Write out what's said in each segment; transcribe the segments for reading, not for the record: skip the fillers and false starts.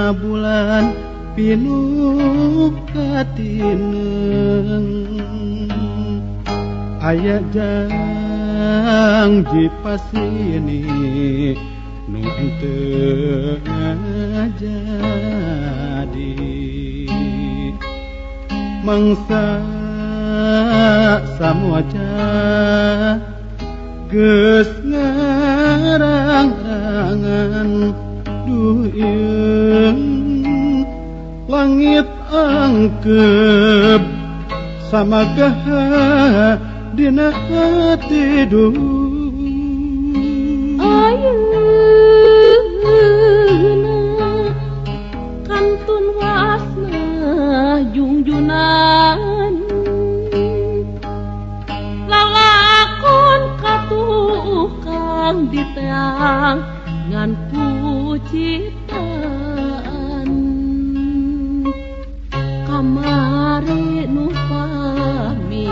Dina bulan pinuh katineng aya janji pasini nu teu ngajadi mangsa samoja geus ngarang-rangan duh ieu langit angkep samagaha dina hati duh ayeuna kantun wasna jungjunan lalakon katukang diteang ngan ku ciptaan kamari nu pamit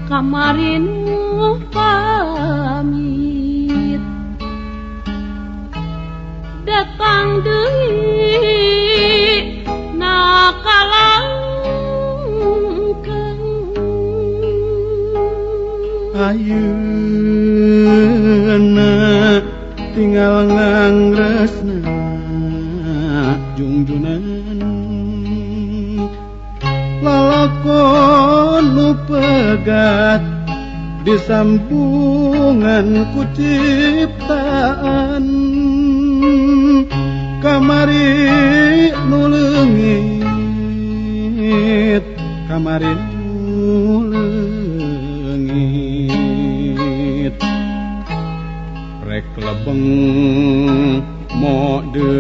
kamari nu pamit datang deui na kalangkang ayeuna tinggal ngangresna jungjunan lalakon nu pegat disambungan ku ciptaan kamari nu leungit kamari nu leungit rek lebeng mode